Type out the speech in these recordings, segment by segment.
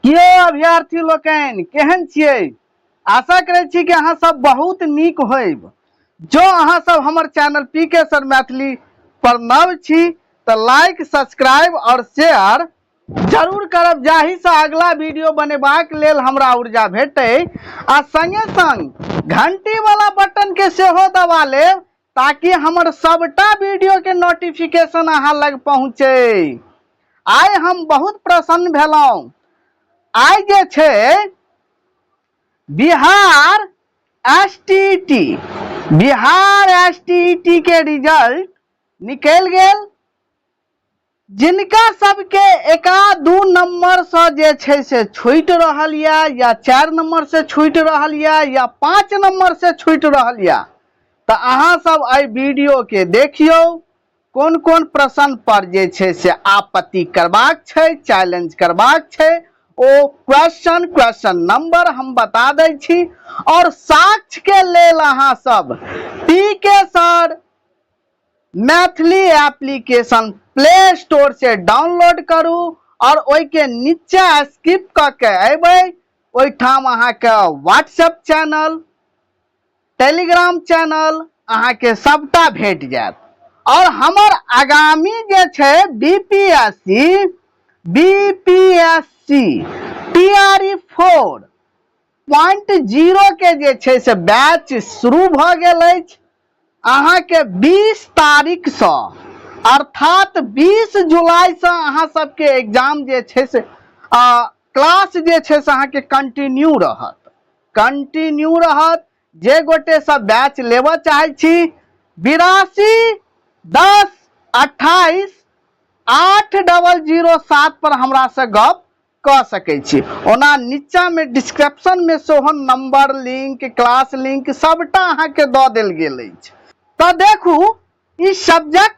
यौ अभ्यर्थी लोकनि, केहन छियै? आशा करै छी कि अहाँ सब बहुत नीक होइब। जो अहाँ सब हमर चैनल पी के सर मैथिली पर नव छी तऽ लाइक, सब्सक्राइब और शेयर जरूर करब, जाहिसँ अगला वीडियो बनेबाक लेल हमरा ऊर्जा भेटै, आ संगे संग घंटी वाला बटन के सेहो दबा लेब ताकि हमर सबटा वीडियो के नोटिफिकेशन अहाँ लग पहुँचे। आइ हम बहुत प्रसन्न भेलहुँ। आइ जे छै बिहार एसटीईटी, बिहार एसटीईटी के रिजल्ट निकलि गेल। जिनका सबके एका दू नंबर से जे छै से छूटि रहल यऽ, या 4 नंबर से छूटि रहल यऽ, या 5 नंबर से छूटि रहल यऽ, तऽ अहाँ सब एहि वीडियो के देखियौ, कोन कोन प्रश्न पर जे छै से आपत्ति करबाक छै, चैलेंज करबाक छै, ओ क्वेश्चन नंबर हम बता दै छी। और साक्ष्य के लेल अहाँ सब पी के sir Maithili application play store से डाउनलोड करू और ओहि के नीचा स्किप कऽ के अयबै, ओहिठाम अहाँके व्हाट्सएप चैनल, टेलीग्राम चैनल अहाँके सबटा भेट जायत। और हमर आगामी जे छै बीपीएससी टीआरई 4.0 के जे छै से बैच शुरू भऽ गेल अछि। अहाँके 20 तारीखसँ, अर्थात 20 जुलाईसँ अहाँ सबके एग्जाम जे छै से क्लास जे छै से अहाँके कंटिन्यू रहत, कंटिन्यू रहत। जे गोटे सब बैच लेबऽ चाहै छी, 82 10 28 8 00 7 पर हमरा से गप कऽ सकै छी। ओना नीचामे डिस्क्रिप्शनमे सेहो नंबर, लिंक, क्लास लिंक सबटा अहाँके दऽ देल गेल अछि। तऽ देखू, ई सब्जेक्ट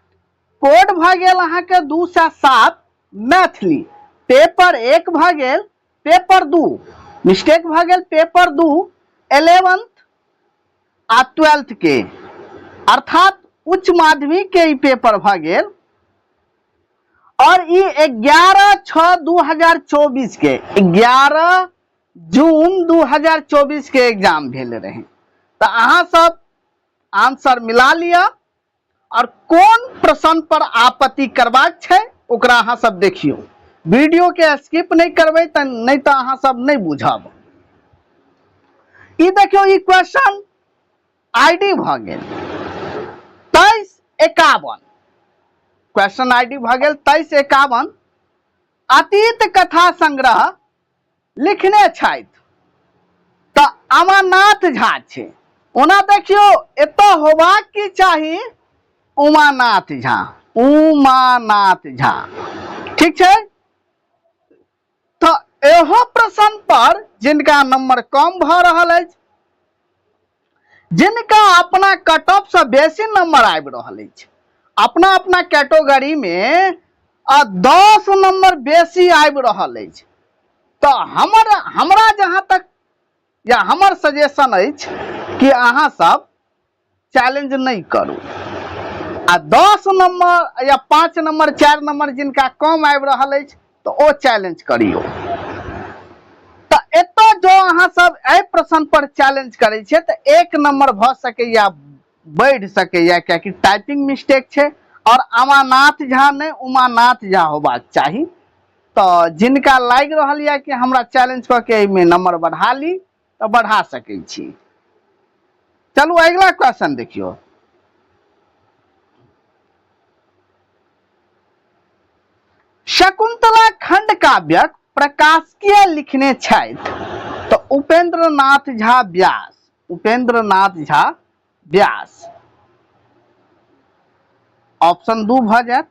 कोड भऽ गेल अहाँके 207 मैथिली, पेपर 1 भऽ गेल, पेपर 2 मिस्टेक भऽ गेल, पेपर 2 11th आ 12th के, अर्थात उच्च माध्यमिक के ई पेपर भऽ गेल। और ई 11/6/2024 के, 11 जून 2024 के एग्जाम भेल रहे। तऽ अहाँ सब आंसर मिला लिअ और कोन प्रश्न पर आपत्ति करबाक छै ओकरा अहाँ सब देखियौ। वीडियो के स्किप नहीं करबै तऽ नहीं तऽ अहाँ सब नहीं बुझब। ई देखियौ, ई क्वेश्चन आईडी भऽ गेल 2351, क्वेश्चन आईडी भऽ गेल 2351। अतीत कथा संग्रह लिखने छथि तऽ अमरनाथ झा छै। ओना देखियौ, एतऽ होबाक की चाही? उमानाथ झा, उमानाथ झा, ठीक छै। तऽ एहो प्रश्न पर जिनका नंबर कम भऽ रहल अछि, जिनका अपना कट ऑफ से बेसी नंबर आबि रहल अछि, अपना अपना कैटेगरी में 10 नंबर बेसी आबि रहल अछि, तऽ हमरा जहाँ तक या हमर सजेशन अछि कि अहाँ सब चैलेंज नहीं करू। आ 10 नंबर या 5 नंबर, 4 नंबर जिनका कम आबि रहल अछि तऽ ओ चैलेंज करियौ। तऽ एतऽ जो अहाँ सब एहि प्रश्न पर चैलेंज करै छियै तऽ 1 नंबर भऽ सकैया, बढ़ि सकैया, कियाकि टाइपिंग मिस्टेक छै और अमानाथ झा नहि उमानाथ झा होबाक चाही। तऽ जिनका लागि रहल यऽ कि हमरा चैलेंज कऽ के एहिमे नंबर बढ़ा ली तऽ बढ़ा सकै छी। चलू अगिला क्वेश्चन देखियौ। शकुंतला खंड काव्यक प्रकाशकीय लिखने छथि तऽ उपेंद्र नाथ झा व्यास, उपेंद्र नाथ झा व्यास, ऑप्शन 2 भऽ जायत।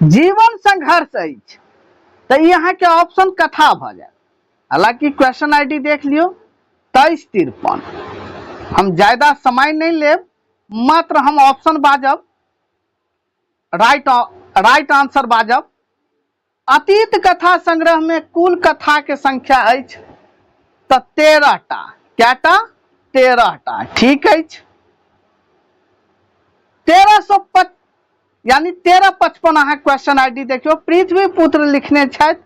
जीवन संघर्ष अछि तऽ ई अहाँके ऑप्शन कथा भऽ जायत। हालांकि क्वेश्चन आईडी देख लियौ 2353। हम ज्यादा समय नहि लेब, मात्र हम ऑप्शन बाजब, राइट आंसर बाजब। अतीत कथा संग्रह में कुल कथा के संख्या अछि तऽ 13 टा। कएटा? 13 टा, ठीक अछि। 1300 यानी 1355 अहाँ क्वेश्चन आईडी देखियौ, पृथ्वी पुत्र लिखने छथि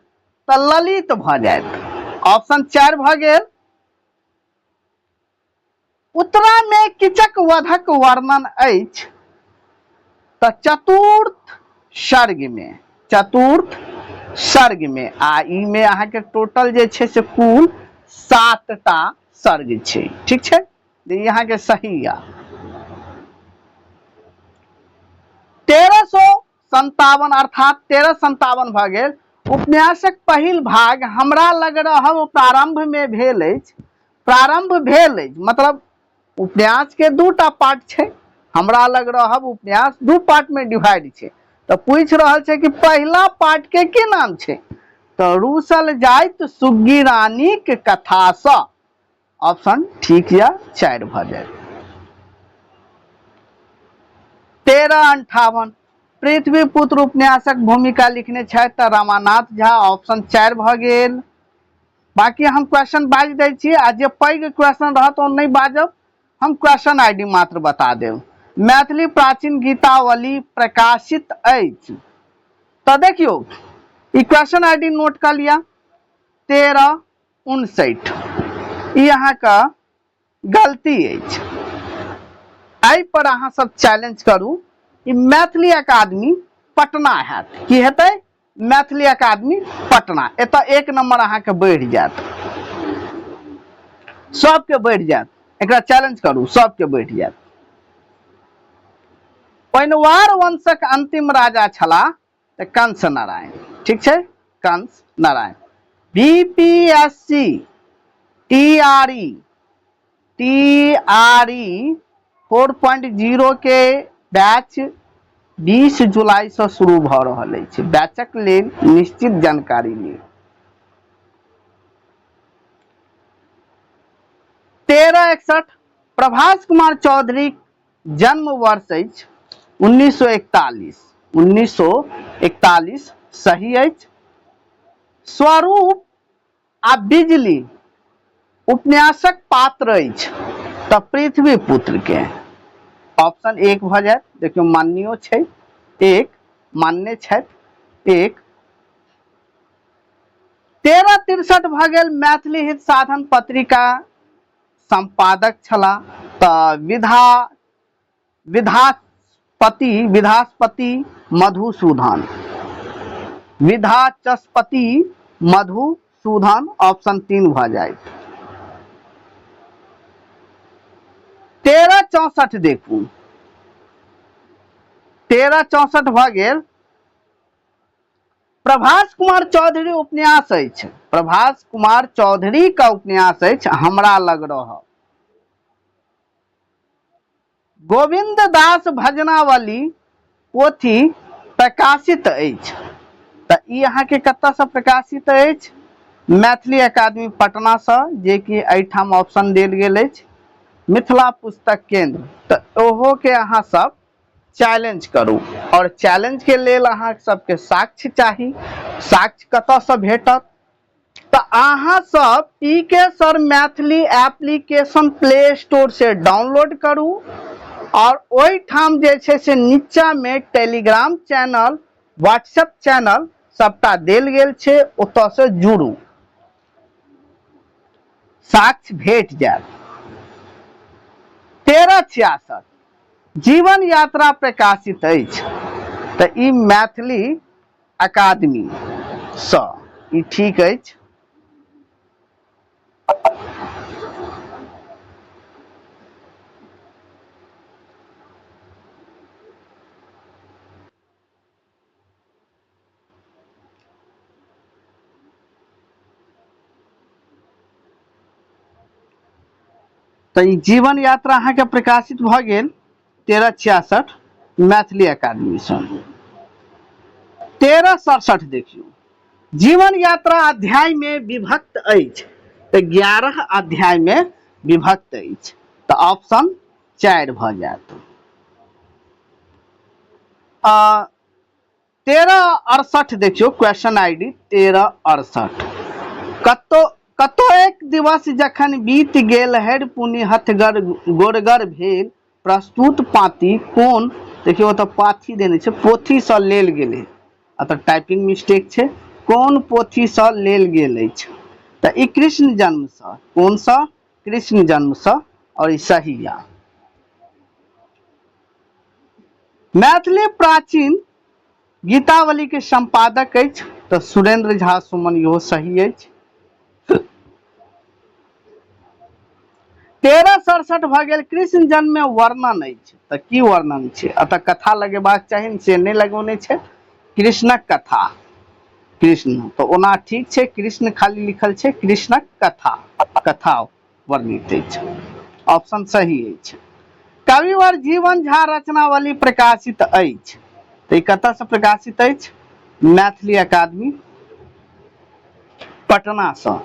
तऽ ललित भऽ जायत, ऑप्शन 4 भऽ गेल। उत्तरा में कीचक वधक वर्णन अछि तऽ चतुर्थ सर्ग में, चतुर्थ सर्ग में, आ ई में अहाँके टोटल जे छै से कुल 7टा सर्ग छै। ठीक छै, ई अहाँके सही यऽ। 1357 अर्थात 1357 भऽ गेल। उपन्यासक पहिल भाग हमरा लग रहब प्रारंभ में भेल अछि, प्रारंभ भेल अछि, मतलब उपन्यास के 2टा पार्ट छै, हमरा लग रहब उपन्यास 2 पार्ट में डिवाइड छै। तऽ पूछि रहल छै कि पहिला पार्ट के की नाम छै, तऽ रूसल जाइत सुग्गी रानीक कथासँ, ऑप्शन ठीक या 4 भऽ जायत। 1358 पृथ्वी पुत्र उपन्यासक भूमिका लिखने छथि तऽ रमानाथ झा, ऑप्शन 4 भऽ गेल। बाकी हम क्वेश्चन बाजि दै छी आ जे पैघ क्वेश्चन रहत ओ नहि बाजब, हम क्वेश्चन आईडी मात्र बता देब। मैथिली प्राचीन गीतावली प्रकाशित अछि, तऽ देखियौ ई क्वेश्चन आईडी नोट कऽ लिअ, 1359 ई अहाँके गलती अछि। एहि पर अहाँ सब चैलेंज करू, ई मैथिली अकादमी पटना हैत, की हेतै? मैथिली अकादमी पटना। एतऽ 1 नंबर अहाँके बढ़ि जायत, सबके बढ़ि जायत, एकरा चैलेंज करू, सबके बढ़ि जायत। ओइनवार वंशक अंतिम राजा छलाह तऽ कंस नारायण। ठीक छै, Kans Narayan. BPSC TRE TRE 4.0 के बैच 20 जुलाई से शुरू भऽ रहल अछि। बैचक लेल निश्चित जानकारी ली। 1361 प्रभास कुमार चौधरी जन्म वर्ष अछि 1941, 1941 सही अछि। स्वरूप आ बिजली उपन्यासक पात्र अछि तऽ पृथ्वी पुत्र के, ऑप्शन 1 भऽ जायत। देखियौ मान्यो छै, 1 मान्य छथि, 1। 1363 भऽ गेल। मैथिली हित साधन पत्रिका संपादक छलाह तऽ विधास्पति, विधास्पति मधुसूदन, विधाचस्पति मधुसूदन, ऑप्शन 3 भऽ जायत। 1364 देखू, 1364 भऽ गेल। प्रभास कुमार चौधरी उपन्यास अछि, प्रभास कुमार चौधरी का उपन्यास अछि हमरा लग रह। गोविंद दास भजनावली पोथी प्रकाशित अछि, तऽ ई अहाँके कतऽसँ प्रकाशित अछि? मैथिली अकादमी पटनासँ, जे कि एहिठाम ऑप्शन देल गेल अछि मिथिला पुस्तक केंद्र। तऽ ओहो के अहाँ सब चैलेंज करू, और चैलेंज के लेल अहाँ सबके साक्ष्य चाही। साक्ष्य कतऽसँ भेटत? तऽ अहाँ सब P K sir Maithili application play store से डाउनलोड करू, और ओहिठाम जे छै से नीचा में टेलीग्राम चैनल, व्हाट्सएप चैनल सबटा देल गेल छै, ओतऽ से जुड़ू, साक्ष्य भेट जायत। 1366 जीवन यात्रा प्रकाशित अछि, तऽ ई मैथिली अकादमी सँ, ई ठीक अछि। तऽ ई जीवन यात्रा अहाँके प्रकाशित भऽ गेल 1366 मैथिली अकादमीसँ। 1367 देखियौ, जीवन यात्रा अध्याय में विभक्त अछि, तऽ 11 अध्याय में विभक्त अछि, तऽ ऑप्शन 4 भऽ जायत। 1368 देखियौ, क्वेश्चन आईडी 1368। कतो कतो एक दिवस जखन बीत गेल हरि पुनि हथगर गोरगर भेल, प्रस्तुत पाँति कोन देखियौ ओतऽ पाथी देने छै, पोथीसँ लेल गेलै। एतऽ टाइपिंग मिस्टेक छै। कोन पोथीसँ लेल गेल अछि? तऽ ई कृष्ण जन्मसँ। कोनसँ? कृष्ण जन्मसँ, आओर ई सही या। मैथिली प्राचीन गीतावली के संपादक अछि, तऽ सुरेंद्र झा सुमन, इहो सही अछि। 1367 भऽ गेल। कृष्ण जन्म मे वर्णन अछि, तऽ की वर्णन छै? एतऽ कथा लगेबाक चाही, से नहि लगौने छै। कृष्णक कथा, कृष्ण तऽ ओना ठीक छै, कृष्ण खाली लिखल छै। कृष्णक कथा, कथा वर्णित अछि, ऑप्शन सही अछि। कविवर जीवन झा रचनावली प्रकाशित अछि, तऽ ई कतऽसँ प्रकाशित अछि? मैथिली अकादमी पटनासँ।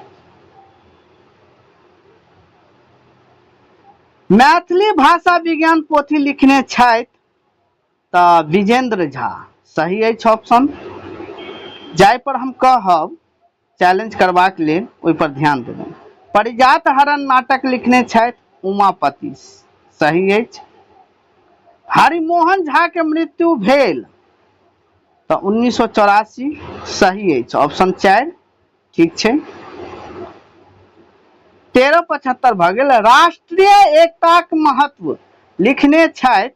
मैथिली भाषा विज्ञान पोथी लिखने छथि, तऽ विजेंद्र झा सही अछि ऑप्शन। जाहि पर हम कहब चैलेंज करबाक लेल, ओहि पर ध्यान देबै। परिजात हरण नाटक लिखने छथि उमापति, सही अछि। हरिमोहन झा के मृत्यु भेल, तऽ 1984 सही अछि, ऑप्शन 4 ठीक छै। 1375 भऽ गेल। राष्ट्रीय एकताक महत्व लिखने छथि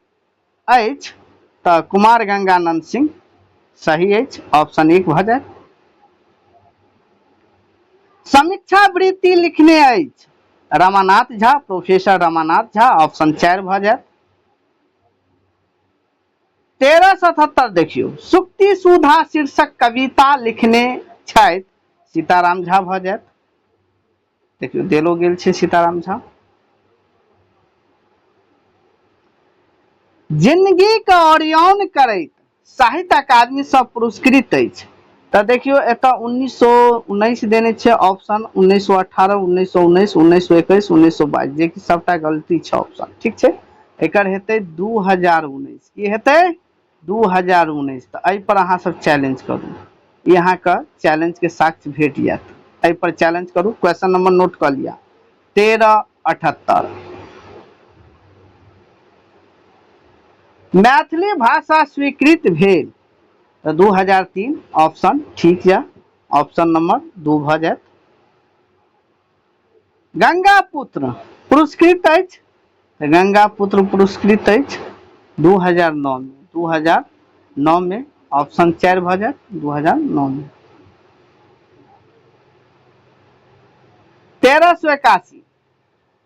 अछि, तऽ कुमार गंगानंद सिंह सही अछि, ऑप्शन 1 भऽ जायत। समीक्षा वृत्ति लिखने अछि रमानाथ झा, प्रोफेसर रमानाथ झा, ऑप्शन 4 भऽ जायत। 1377 देखियौ। सुक्ति सुधा शीर्षक कविता लिखने छथि सीताराम झा भऽ जायत। देखियौ, देलो गेल छै सीताराम झा। जिंदगी के ओरियान करैत साहित्य अकादमी सँ पुरस्कृत अछि, तऽ देखियौ एतऽ 1919 देने छै ऑप्शन, 1918, 1919, 1921, 1922, जेकि सबटा गलती छै ऑप्शन, ठीक छै। एकर हेतै 2019। की हेतै? 2019। तऽ एहि पर अहाँ सब चैलेंज करू, ई अहाँके चैलेंज के साक्ष्य भेट जायत। एहि पर चैलेंज करू। क्वेश्चन नंबर नोट कऽ लिअ, 1378। मैथिली भाषा स्वीकृत भेल, तऽ 2003 ऑप्शन ठीक यऽ, ऑप्शन नंबर 2 भऽ जायत। गंगा पुत्र पुरस्कृत अछि, तऽ गंगा पुत्र पुरस्कृत अछि 2009 मे, 2009 मे, ऑप्शन 4 भऽ जायत 2009 मे। 1381,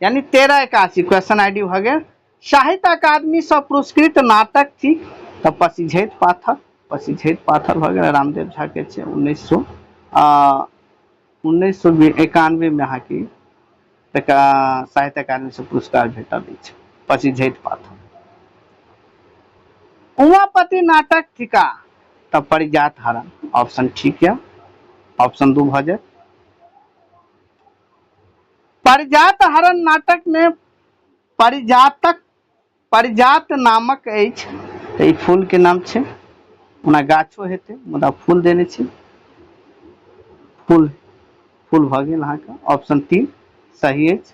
यानी 1381 क्वेश्चन आईडी भऽ गेल। साहित्य अकादमी सँ पुरस्कृत नाटक थिक, तऽ पसिझैत पाथर, पसिझैत पाथर भऽ गेल, रामदेव झा के छै। 1991 मे अहाँके साहित्य अकादमी से पुरस्कार भेटल अछि पसिझैत पाथर। उमापति नाटक थिका, तऽ परिजात हरण, ऑप्शन ठीक यऽ, ऑप्शन 2 भऽ जायत। परिजात हरण नाटक में परिजातक परिजात नामक अछि, तऽ ई फूल के नाम छै। ओना गाछो हेतै, मुदा फूल देने छै। फूल, फूल भऽ गेल अहाँके, ऑप्शन 3 सही अछि।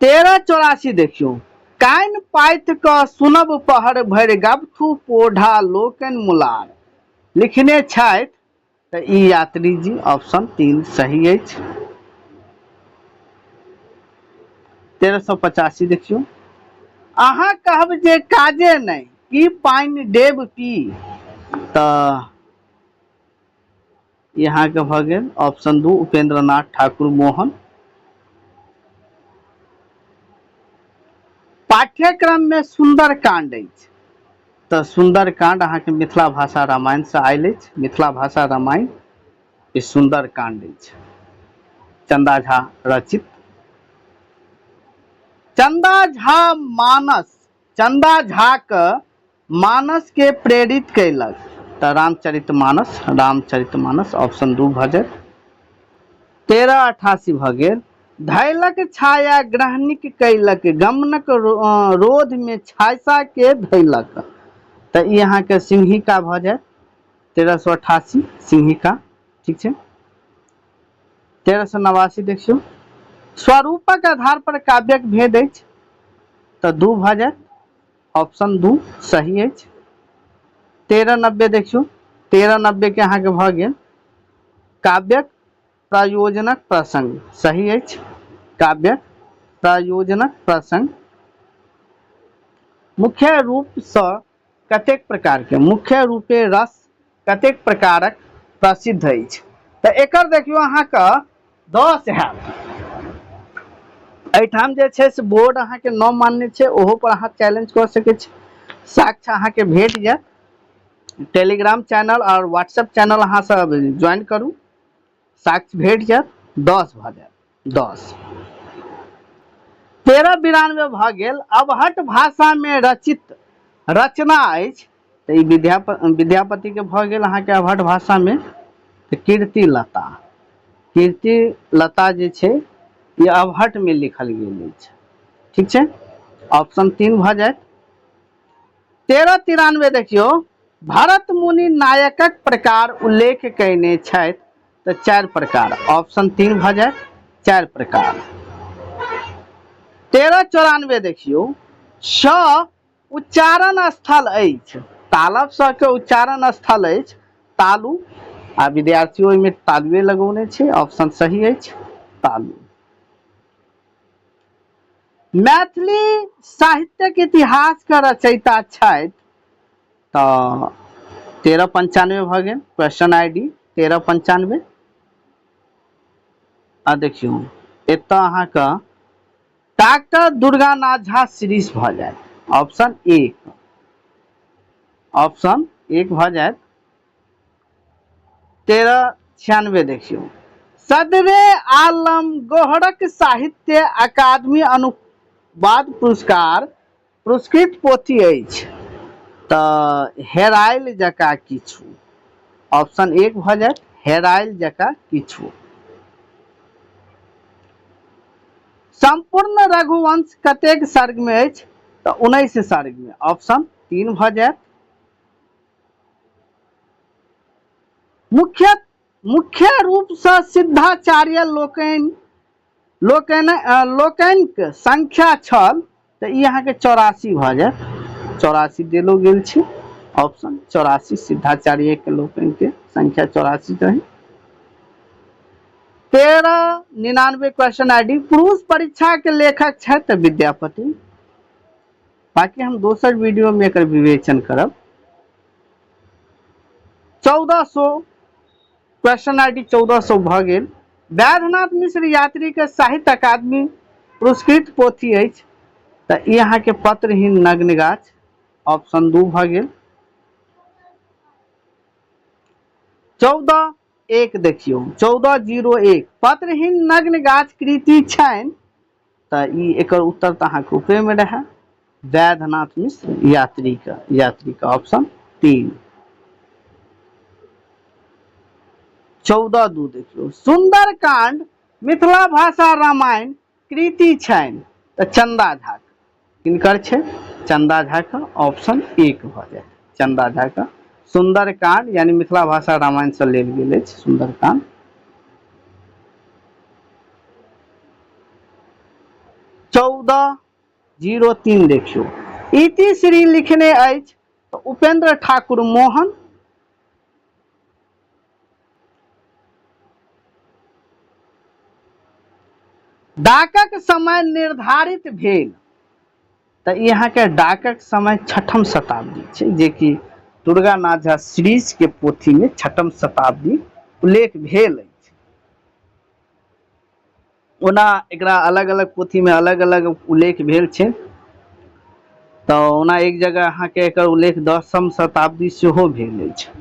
1384 देखियौ। कान पाति कऽ सुनब पहर भरि गबथु पोढ़ा लोकनि मुलार लिखने छथि, तऽ ई यात्री जी, ऑप्शन 3 सही अछि। 1385 देखियौ। अहाँ कहब जे काजे नहि की पानि देब पी, तऽ ई अहाँके भऽ गेल ऑप्शन 2 उपेंद्र नाथ ठाकुर मोहन। पाठ्यक्रम में सुंदर कांड अछि, तऽ सुंदर कांड अहाँके मिथिला भाषा रामायण से आयल अछि। मिथिला भाषा रामायण ई सुंदर कांड अछि, चंदा झा रचित। चंदा झा मानस, चंदा झा के मानस के प्रेरित कयलक, तऽ रामचरित मानस, रामचरित मानस ऑप्शन 2 भऽ जायत। 1388 भऽ गेल। धैलक छाया ग्रहणिक कैलक गमनक रोध में छाया के धैलक, तऽ ई अहाँके सिंहिका भऽ जायत। 1388 सिंहिका, ठीक छै। 1389 देखियौ, स्वरूपक आधार पर काव्यक भेद अछि तऽ 2 भऽ जायत, ऑप्शन 2 सही अछि। 1390 देखियौ, 1390 के अहाँके भऽ गेल काव्यक प्रयोजनक प्रसंग, सही अछि, काव्यक प्रयोजनक प्रसंग। मुख्य रूपसँ कतेक प्रकारके, मुख्य रूपे रस कतेक प्रकारक प्रसिद्ध अछि? तऽ एकर देखियौ अहाँके 10 हैत। एहिठाम जे छै से बोर्ड अहाँके 9 मान्य छै, ओहो पर अहाँ चैलेंज कऽ सकै छी, साक्ष्य अहाँके भेट जायत। टेलीग्राम चैनल और व्हाट्सएप चैनल अहाँ सब ज्वाइन करू, साक्ष्य भेट जायत। 10 भऽ जायत, 10। 1392 भऽ गेल, अवहट भाषामे रचित रचना अछि, तऽ ई विद्यापतिके भऽ गेल अहाँके अवहट भाषामे, तऽ कीर्तिलता, कीर्तिलता जे छै ई अवहटमे लिखल गेल अछि, ठीक छै, ऑप्शन 3 भऽ जायत। 1393 देखियौ, भरत मुनि नायकक प्रकार उल्लेख कयने छथि, तऽ 4 प्रकार, ऑप्शन 3 भऽ जायत, 4 प्रकार। 1394 देखियौ, स उच्चारण स्थल अछि, तालब स के उच्चारण स्थल अछि तालु, आ विद्यार्थी ओहिमे तालुए लगौने छै, ऑप्शन सही अछि तालु। मैथिली साहित्यक इतिहास के रचयिता छथि, तऽ 1395 भऽ गेल, क्वेश्चन I D 1395। आ देखियौ एतऽ अहाँके डॉक्टर दुर्गानाथ झा सीरीज भऽ जायत, ऑप्शन 1, ऑप्शन 1 भऽ जायत। 1396 देखियौ, सदरे आलम गौहरक साहित्य अकादमी अनुवाद पुरस्कार पुरस्कृत पोथी अछि, तऽ हेरायल जकाँ किछु, ऑप्शन 1 भऽ जायत, हेरायल जकाँ किछु। सम्पूर्ण रघुवंश कतेक सर्ग में अछि? तऽ 19 सर्ग में, ऑप्शन 3 भऽ जायत। मुख्य रूपसँ सिद्धाचार्य लोकनिक संख्या छल, तऽ ई अहाँके 84 भऽ जायत, 84 देलो गेल छै, ऑप्शन 84, सिद्धाचार्य के लोकनिक संख्या 84 रही। 1399 क्वेश्चन I D, पुरुष परीक्षा के लेखक छथि तऽ विद्यापति। बाकी हम दोसर वीडियो में एकर विवेचन करब। 1400 क्वेश्चन I D 1400 भऽ गेल। वैद्यनाथ मिश्र यात्री के साहित्य अकादमी पुरस्कृत पोथी अछि, तऽ ई अहाँके पत्रहीन नग्न गाछ, ऑप्शन 2 भऽ गेल। 14 1 देखियौ, 1401 पत्रहीन नग्न गाछ कृति छनि, तऽ ई एकर उत्तर तऽ अहाँके ऊपरेमे रहए, वैद्यनाथ मिश्र यात्री के ऑप्शन 3। 14 2 देखियौ, सुंदरकांड मिथिला भाषा रामायण कृति छनि, तऽ चंदा झा किनकर छै? चंदा झा के, ऑप्शन 1 भऽ जायत, चंदा झा के सुंदरकांड यानी मिथिला भाषा रामायण से लेल गेल अछि सुंदरकांड। 1403 देखियौ, इति श्री लिखने अछि तऽ उपेंद्र ठाकुर मोहन। डाकक समय निर्धारित भेल, तऽ ई अहाँके डाकक समय 6म शताब्दी छै, जेकि दुर्गानाथ झा सीरीज के पोथी में 6म शताब्दी उल्लेख भेल अछि। ओना एकरा अलग अलग पोथी में अलग अलग उल्लेख भेल छै, तऽ ओना एक जगह अहाँके एकर उल्लेख 10म शताब्दी सेहो भेल अछि।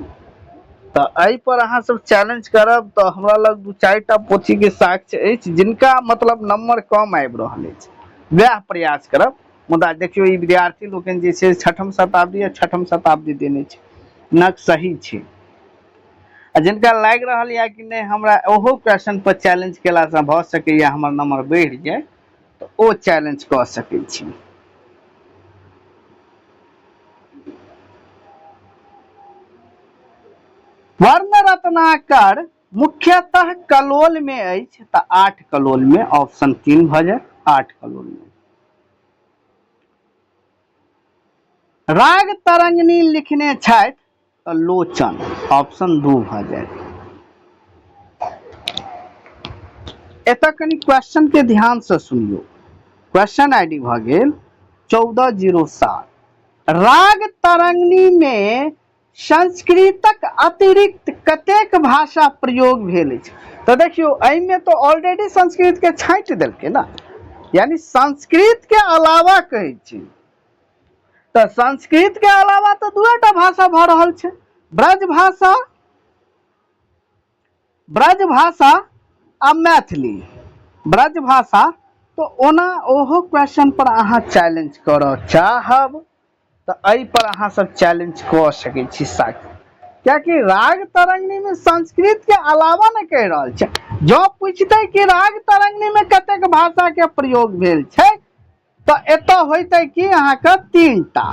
तऽ एहि पर अहाँ सब चैलेंज करब तऽ हमरा लग 2-4टा पोथी के साक्ष्य अछि जिनका मतलब नंबर कम आबि रहल अछि, वएह प्रयास करब। मुदा देखियौ ई विद्यार्थी लोकनि जे छै 6म शताब्दी आ 6म शताब्दी देने छै, नक सही छै। आ जिनका लागि रहल यऽ कि नहि हमरा ओहो क्वेश्चन पर चैलेंज केलासँ भऽ सकैए हमर नंबर बढ़ि जाय, तऽ ओ चैलेंज कऽ सकै छी। वर्ण रत्नाकर मुख्यतः कलोल में अछि तऽ 8 कलोल में, ऑप्शन 3 भऽ जायत, 8 कलोल में। राग तरंगिणी लिखने छथि तऽ लोचन, ऑप्शन 2 भऽ जायत। एतऽ कनि क्वेश्चन के ध्यान से सुनियौ। क्वेश्चन आईडी भऽ गेल 1407। राग तरंगिणी में संस्कृतक अतिरिक्त कतेक भाषा प्रयोग भेल अछि? तऽ देखियौ, एहिमे तऽ ऑलरेडी संस्कृत के छाँटि देलकै ने, यानी संस्कृत के अलावा कहै छै, तऽ संस्कृत के अलावा तऽ दूएटा भाषा भऽ रहल छै, ब्रज भाषा, ब्रज भाषा आ मैथिली, ब्रज भाषा। तऽ ओना ओहो क्वेश्चन पर अहाँ चैलेंज करऽ चाहब तऽ एहि पर अहाँ सब चैलेंज कऽ सकै छी साक्षी, कियाकि राग तरंगिणी में संस्कृत के अलावा ने कहि रहल छै। जँ पूछतै कि राग तरंगिणी में कतेक भाषा के प्रयोग भेल छै, तऽ एतऽ होइतै कि अहाँके 3टा,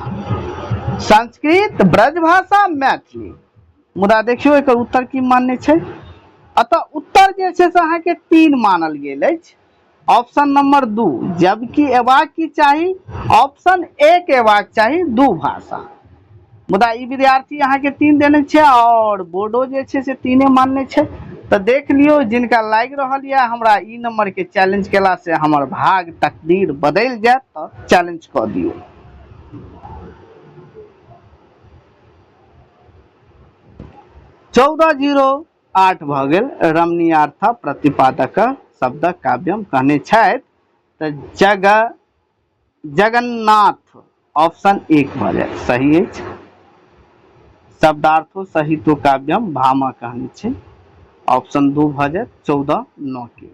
संस्कृत, ब्रज भाषा, मैथिली। मुदा देखियौ एकर उत्तर की मान्य छै। अतः उत्तर जे छै से अहाँके 3 मानल गेल अछि, ऑप्शन नंबर 2, जबकि एबाक की चाही, ऑप्शन 1 एबाक चाही, 2 भाषा। मुदा ई विद्यार्थी अहाँके 3 देने छै और बोर्डो जे छै से 3 मानने छै। तऽ देख लियौ, जिनका लागि रहल यऽ हमरा ई नंबर के चैलेंज केला से हमर भाग तकदीर बदलि जायत, तऽ चैलेंज कऽ दियौ। 1408 भऽ गेल। रमणीयार्थ प्रतिपादक शब्द काव्यम कहने छथि तऽ जगन्नाथ, ऑप्शन 1 भऽ जायत, सही अछि। शब्दार्थो सहितो काव्यम भामा कहने छै, ऑप्शन 2 भऽ जायत 14:09 के।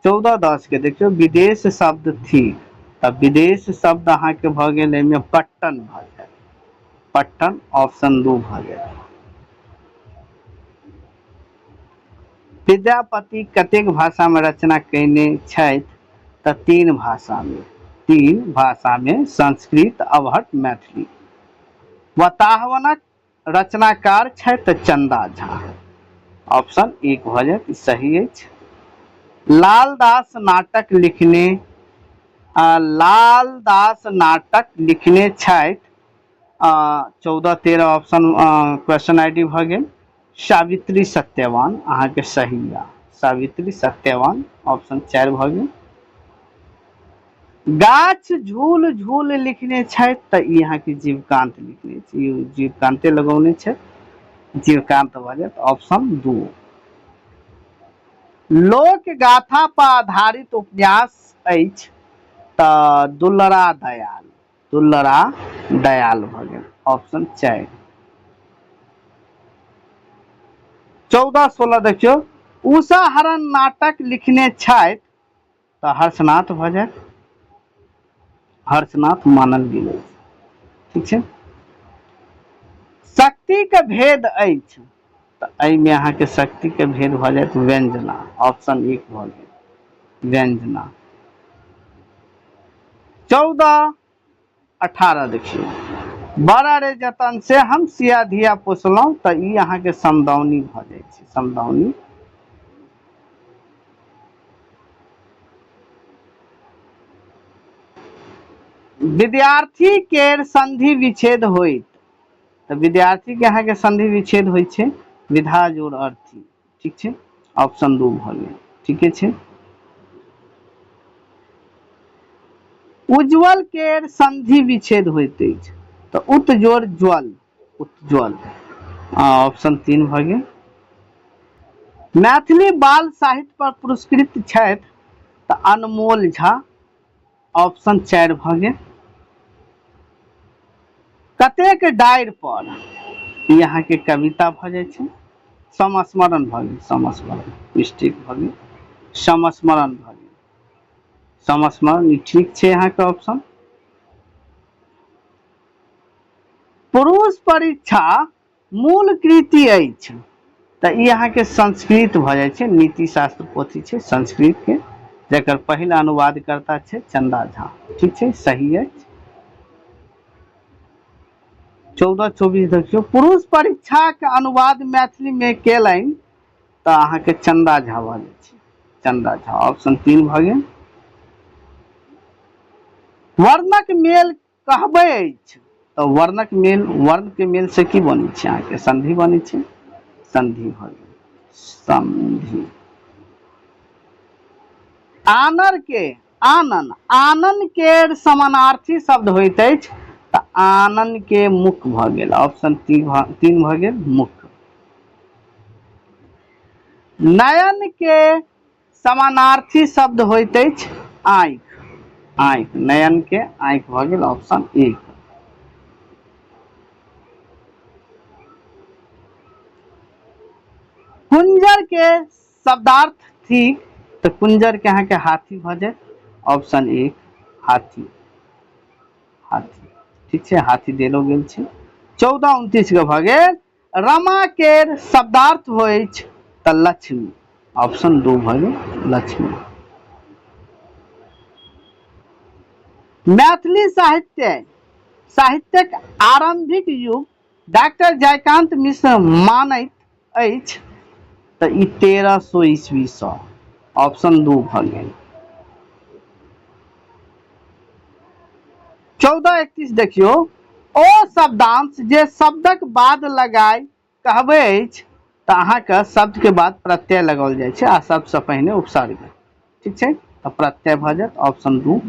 14:10 के देखियौ, विदेश शब्द थिक, तऽ विदेश शब्द अहाँके भऽ गेल एहिमे पट्टन भऽ जायत, पट्टन, ऑप्शन 2 भऽ जायत। विद्यापति कतेक भाषा में रचना कयने छथि? तऽ 3 भाषा में, 3 भाषा में, संस्कृत, अवहट्ठ, मैथिली। वताहवनक रचनाकार छथि तऽ चंदा झा, ऑप्शन 1 भऽ जायत, सही अछि। लालदास नाटक लिखने, लालदास नाटक लिखने छथि, 14:13 ऑप्शन क्वेश्चन आईडी भऽ गेल। सावित्री सत्यवान अहाँके सही या, सावित्री सत्यवान, ऑप्शन 4 भऽ गेल। गाछ झूल झूल लिखने छथि तऽ ई अहाँके जीवकांत लिखने छै, ई जीवकांते लगौने छै, जीवकांत भऽ जायत, ऑप्शन 2। लोक गाथा पर आधारित उपन्यास अछि तऽ दुलरा दयाल, दुलरा दयाल भऽ गेल, ऑप्शन 4। 14:16 देखियौ, उषा हरण नाटक लिखने छथि तऽ हर्षनाथ भऽ जायत, हर्षनाथ मानल गेल अछि, ठीक छै। शक्ति के भेद अछि तऽ एहिमे अहाँके शक्ति के भेद भऽ जायत व्यंजना, ऑप्शन 1 भऽ गेल व्यंजना। 14:18 देखियौ, बड़ा रे जतन से हम सिया धिया पोसलहुँ, तऽ ई अहाँके समदाउनी भऽ जाइ छै, समदाउनी। विद्यार्थी केर संधि विच्छेद होइत, तऽ विद्यार्थी के अहाँके संधि विच्छेद होइ छै विधा जोड़ अर्थी, ठीक छै, ऑप्शन 2 भऽ गेल, ठीके छै। उज्ज्वल केर संधि विच्छेद होइत अछि तऽ उत जोड़ ज्वल, उज्ज्वल, ऑप्शन 3 भऽ गेल। मैथिली बाल साहित्य पर पुरस्कृत छथि तऽ अनमोल झा, ऑप्शन 4 भऽ गेल। कतेक डारि पर ई अहाँके कविता भऽ जाइ छै, संस्मरण भऽ गेल, संस्मरण मिस्टेक भऽ गेल, संस्मरण भऽ गेल, संस्मरण ई ठीक छै अहाँके ऑप्शन। पुरुष परीक्षा मूल कृति अछि तऽ ई अहाँके संस्कृत भऽ जाइ छै, नीति शास्त्र पोथी छै संस्कृत के, जकर पहिल अनुवादकर्ता छै चंदा झा, ठीक छै, सही अछि। 14-24 देखियौ, पुरुष परीक्षाक अनुवाद मैथिलीमे केलनि तऽ अहाँके चंदा झा भऽ जाइ छै। चंदा झा ऑप्शन 3 भऽ गेल। वर्णक मेल कहबै अछि तऽ वर्णक मेल, वर्ण के मेल से की बनै छै? अहाँके संधि बनै छै। संधि भऽ गेल, संधि। आनर के आनन, आनन के समानार्थी शब्द होइत अछि तऽ आनन के मुख भऽ गेल। ऑप्शन 3 भऽ गेल, मुख। नयन के समानार्थी शब्द होइत अछि आँखि, आँखि, नयन के आँखि भऽ गेल, ऑप्शन 1। कुंजर के शब्दार्थ थिक तऽ कुंजर के अहाँके हाथी भऽ जायत, ऑप्शन 1 हाथी, हाथी। ठीक छै, हाथी देलो गेल छै। 14-29 के भऽ गेल। रमा केर शब्दार्थ होइछ तऽ लक्ष्मी, ऑप्शन 2 भऽ गेल लक्ष्मी। मैथिली साहित्यक आरंभिक युग डॉक्टर जयकांत मिश्र मानैत अछि तऽ ई 1300 ईस्वीसँ, ऑप्शन 2 भऽ गेल। 14-31 देखियौ, ओ शब्दांश जे शब्दक बाद लगाय कहबै अछि तऽ अहाँके शब्दके बाद प्रत्यय लगाओल जाइ छै आ शब्दसँ पहिने उपसर्ग। ठीक छै, तऽ प्रत्यय भऽ जायत, ऑप्शन 2।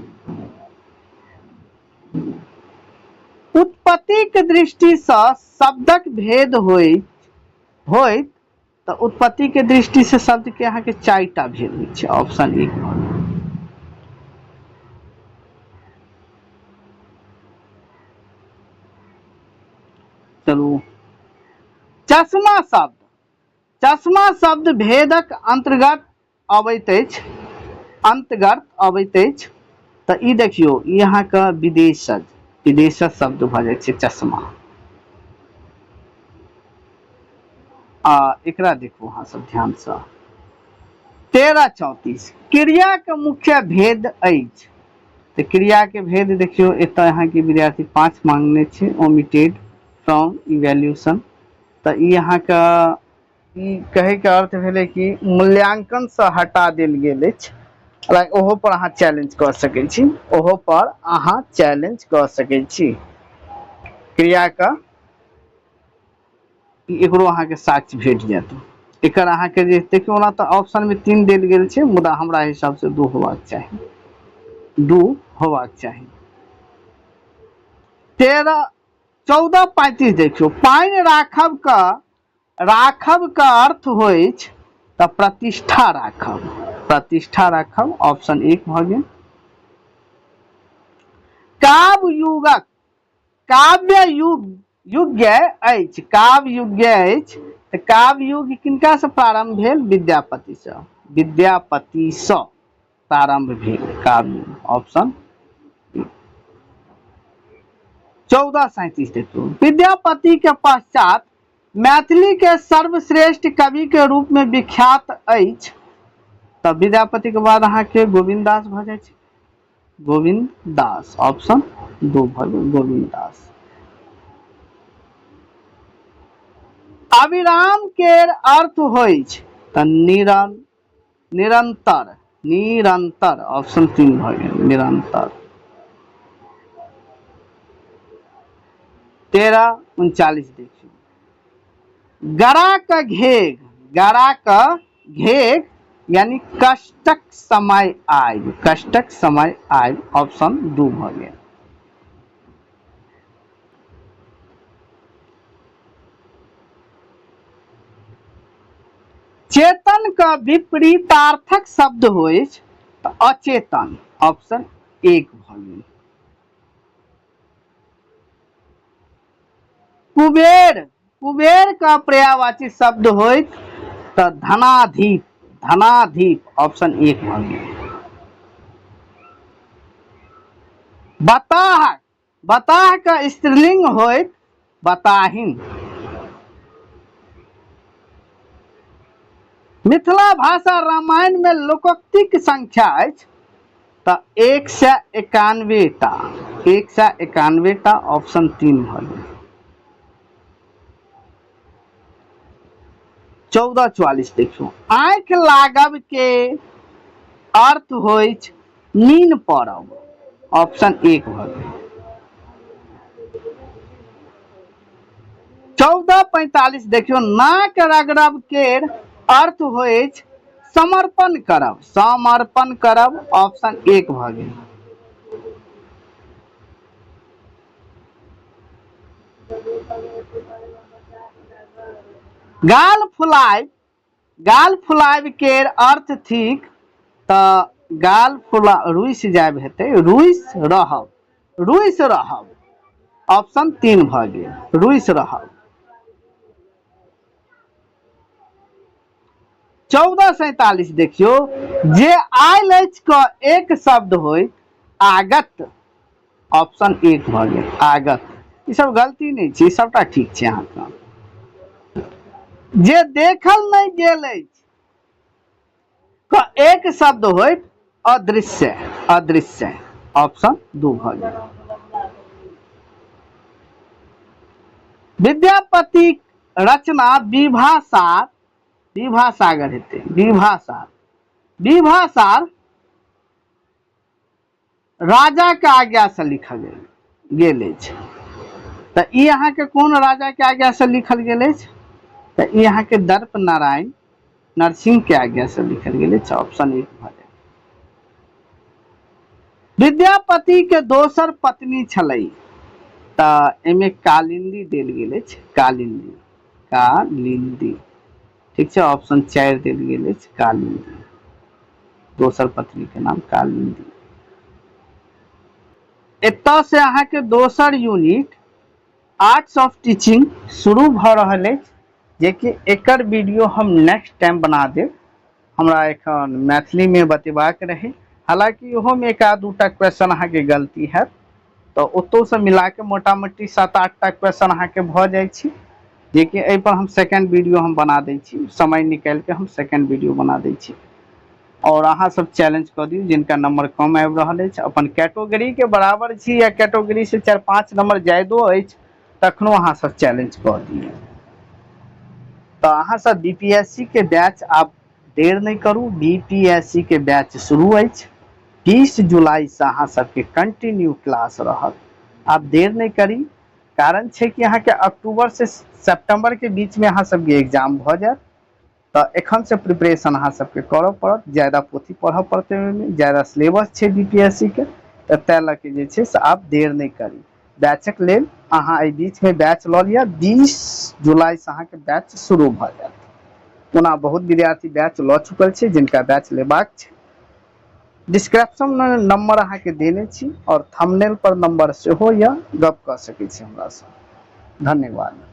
उत्पत्तिक दृष्टिसँ शब्दक भेद होइत तऽ उत्पत्ति के दृष्टि से शब्द के अहाँके 4टा भेद होइ छै, ऑप्शन 1 भऽ गेल। चलू, चश्मा शब्द, चश्मा शब्द भेदक अंतर्गत अबैत अछि, अंतर्गत अबैत अछि तऽ ई देखियौ, ई अहाँके विदेशज, विदेशज शब्द भऽ जाइ छै चश्मा। आ एकरा देखू अहाँ सब ध्यानसँ। 13-34 क्रिया के मुख्य भेद अछि तऽ क्रिया के भेद देखियौ, एतऽ अहाँके विद्यार्थी 5 मांगने छै, ओमिटेड फ्रॉम इवेल्यूशन, तऽ ई अहाँके ई कहैके अर्थ भेलै कि मूल्यांकनसँ हटा देल गेल अछि। हालाँकि ओहो पर अहाँ चैलेंज कऽ सकै छी, ओहो पर अहाँ चैलेंज कऽ सकै छी। क्रियाके एकरो अहाँके साक्ष्य भेट जायत। एकर अहाँके जे देखियौ, ओना तऽ ऑप्शनमे 3 देल गेल छै, मुदा हमरा हिसाबसँ 2 होबाक चाही, 2 होबाक चाही। 13-14-35 देखियौ, पानि राखब के, राखब के अर्थ होइछ तऽ प्रतिष्ठा राखब, प्रतिष्ठा राखब, ऑप्शन 1 भऽ गेल। काव्य युगक, काव्य युग युग्य अछि, काव्य युग्य अछि तऽ काव्य युग किनका से प्रारंभ भेल? विद्यापति से, विद्यापति से प्रारंभ भेल काव्य युग, ऑप्शन 14-37 देखियौ, विद्यापति के पश्चात मैथिली के सर्वश्रेष्ठ कवि के रूप में विख्यात अछि तऽ विद्यापति के बाद अहाँके गोविन्द दास भऽ जाइ छै, गोविन्द दास, ऑप्शन 2 भऽ गेल गोविन्द दास। अविराम केर अर्थ होइछ तऽ निरंतर, निरंतर, ऑप्शन 3 भऽ गेल निरंतर। 13-39 देखियौ, गरा के घेघ, गरा के घेघ यानी कष्टक समय आबि, कष्टक समय आबि, ऑप्शन 2 भऽ गेल। चेतन का विपरीतार्थक शब्द होइछ तऽ अचेतन, ऑप्शन 1 भऽ गेल। कुबेर, कुबेर का पर्यायवाची शब्द होइत तऽ धनाधीप, धनाधीप, ऑप्शन 1 भऽ गेल। बताह, बताह का स्त्रीलिंग होइत बताहिन। मिथिला भाषा रामायण में लोकोक्तिक संख्या अछि तऽ 191 टा, 191 टा, ऑप्शन 3 भऽ गेल। 14:44 देखियौ, आँखि लागब के अर्थ होइछ नीन पड़ब, ऑप्शन 1 भऽ गेल। 14:45 देखियौ, नाक रगड़ब केर अर्थ होइछ समर्पण करब, समर्पण करब, ऑप्शन 1 भऽ गेल। गाल फुलायब, गाल फुलायब केर अर्थ थिक तऽ गाल फुला रुसि जायब हेतै, रुसि रहब, रुसि रहब, ऑप्शन 3 भऽ गेल, रुसि रहब। 14:47 देखियौ, जे आयल अछि क एक शब्द होइत आगत, ऑप्शन 1 भऽ गेल आगत। ई सब गलती नहि छै, ई सबटा ठीक छै अहाँके। जे देखल नहि गेल अछि क एक शब्द होइत अदृश्य, अदृश्य, ऑप्शन 2 भऽ गेल। विद्यापति रचना विभासार, विभासागर हेतै, विभासार, विभासार राजा के आज्ञा से लिखल गेल अछि। तऽ ई अहाँके कोन राजा के आज्ञा से लिखल गेल अछि? तऽ ई अहाँके दर्प नारायण नरसिंह के आज्ञा से लिखल गेल अछि, ऑप्शन 1 भऽ जायत। विद्यापति के दोसर पत्नी छलै, तऽ एहिमे कालिंदी देल गेल अछि, कालिंदी, कालिंदी, ठीक छै, ऑप्शन 4 देल गेल अछि, कालिंदी, दोसर पत्नी के नाम कालिंदी। एतऽ से अहाँके दोसर यूनिट आर्ट्स ऑफ टीचिंग शुरू भऽ रहल अछि, जेकि एकर वीडियो हम नेक्स्ट टाइम बना देब। हमरा एखन मैथिलीमे बतेबाक रहै, हालाँकि ओहोमे एक आध दूटा क्वेश्चन अहाँके गलती हैत, तऽ ओतहुसँ मिलाके मोटा मोटी 7-8टा क्वेश्चन अहाँके भऽ जाइ छै, जेकि एहिपर हम सेकेंड वीडियो हम बना दै छी, समय निकालिके हम सेकेंड वीडियो बना दै छी। आओर अहाँ सब चैलेंज कऽ दियौ जिनका नंबर कम आबि रहल अछि, अपन कैटेगरीके बराबर छी या कैटेगरीसँ 4-5 नंबर जायदो अछि, तखनो अहाँ सब चैलेंज कऽ दियौ। तऽ अहाँ सब बी पी एस सी के बैच आब देर नहि करू, बी पी एस सी के बैच शुरू अछि, 20 जुलाईसँ अहाँ सबके कंटिन्यू क्लास रहत। आब देर नहि करी, कारण छै कि अहाँके अक्टूबर से सितम्बर के बीचमे अहाँ सबके एग्जाम भऽ जायत, तऽ एखन से प्रिपरेशन अहाँ सबके करऽ पड़त, ज्यादा पोथी पढ़ऽ पड़तै, ओहिमे ज्यादा सिलेबस छै बी पी एस सी के, तऽ ताहि लऽ के जे छै से आब देर नहि करी। बैचक लेल अहाँ एहि बीचमे बैच लऽ लिअ, 20 जुलाईसँ अहाँके बैच शुरू भऽ जायत। ओना बहुत विद्यार्थी बैच लऽ चुकल छै, जिनका बैच लेबाक छै डिस्क्रिप्शनमे नंबर अहाँके देने छी आओर थंबनेल पर नंबर सेहो यऽ, गप कऽ सकै छी हमरासँ। धन्यवाद।